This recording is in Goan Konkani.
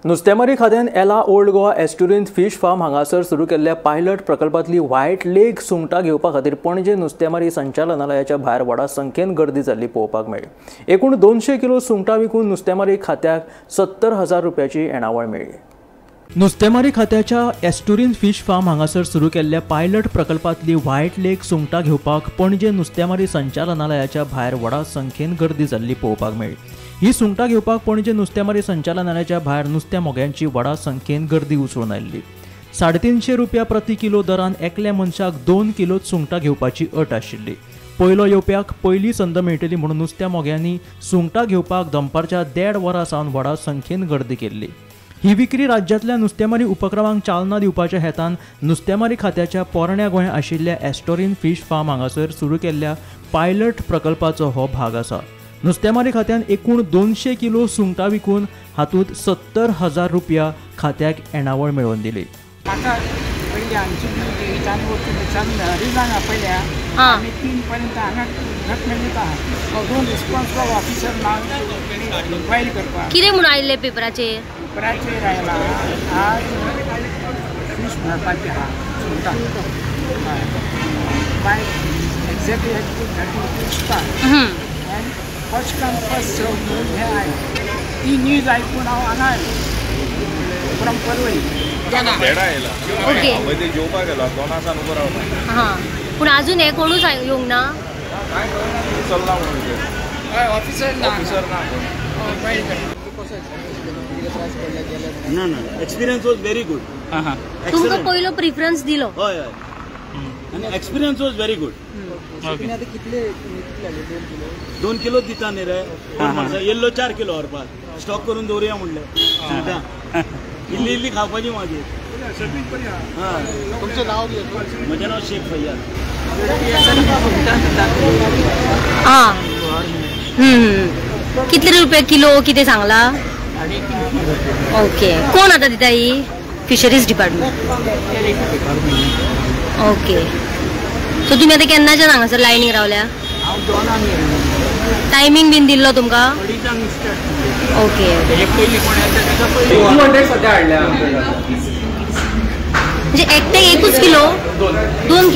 नुस्तेमारी खात्यान Ela old Goa estuarine fish farm हांगासर सुरू केल्ल्या पायलट प्रकल्पांतली व्हायट लेग सुंगटां घेवपा खातीर पणजे नुस्तेमारी संचालनालयाच्या भायर व्हडा संख्येन गर्दी जाल्ली पळोवपाक मेळ्ळी. एकूण 200 किलो सुंगटां विकून नुस्तेमारी खात्याक 70,000 रुपयाची येणावळ मेळ्ळी. नुस्तेमारी खात्याच्या एस्टुरीन फिश फार्म हांगासर सुरू केल्ल्या पायलट प्रकल्पांतली व्हायट लेग सुंगटां घेवपाक पणजे नुस्तेमारी संचालनालयाच्या भायर व्हडा संख्येन गर्दी जाल्ली पळोवपाक मेळ्ळी. ही सुंगटां घेवपाक पणजे नुस्तेमारी संचालनालयाच्या भायर नुस्त्या मोग्यांची व्हडा संख्येन गर्दी उसळून आयिल्ली. 350 रुपया प्रति किलो दरान एकल्या मनशाक 2 किलो सुंगटां घेवपाची अट आशिल्ली. पयलो येवप्याक पयली संद मेळटली म्हणून नुस्त्या मोग्यांनी सुंगटां घेवपाक दनपारच्या 1.5 वरां सावन व्हडा संख्येन गर्दी केल्ली. ही विक्री राज्यांतल्या नुस्तेमारी उपक्रमांक चालना दिवपाच्या हेतान नुस्तेमारी खात्याच्या पोरण्या गोंय आशिल्ल्या एस्टोरीन फिश फार्म हांगासर सुरू केल्ल्या पायलट प्रकल्पाचो हो भाग आसा. नुस्तेमारी खात्यान एकूण 200 किलो सुंगटां विकून हातूंत 70,000 रुपया खात्याक येणावळ मेळोवन दिली. म्हाका पयलीं आमची पयल्या आमी 3 पर्यंत हांगा घट आहा. दोन रिस्पॉन्सिबल ऑफिसर ना इन्क्वायरी करपाक. कितें म्हणून आयिल्ले पेपराचेर? पेपराचेर आयला आज फीश मेळपाची आहा सुंगटां. बाय एक्झॅक्टली 30 सुद्दां and first come first serve म्हणून हें आयलें. ती न्यूज आयकून हांव हांगा आयलो फ्रॉम परवरी. ओके, जेवपाक गेलो 2 सावन उबो रावला. हां, पूण अजून हे कोणूच येवंक ना. चल्ला म्हणून ऑफिसर ना, ऑफिसर ना. ना ना, एक्सपिरियन्स वॉज व्हेरी गुड. तुमकां पयलो प्रिफरन्स दिलो. हय हय, आनी एक्सपिरियन्स वॉज व्हेरी गुड. कितले 2 किलो दिता न्ही रे, येल्लो 4 किलो व्हरपाक स्टॉक करून दवरुया म्हणलें. सुंगटां इल्ली इल्ली खावपाची मागीर. तुमचें नांव कितें? म्हजें नांव शेख फैयाज. आं, कितले रुपया किलो कितें सांगला? ओके, कोण आतां दिता ही? Fisheries department. Okay, so तुमी आतां केन्नाच्यान हांगासर लायनीक रावल्या? टायमींग बीन दिल्लो तुमकां? ओके, म्हणजे एकटे एकूच किलो? 2 किलो.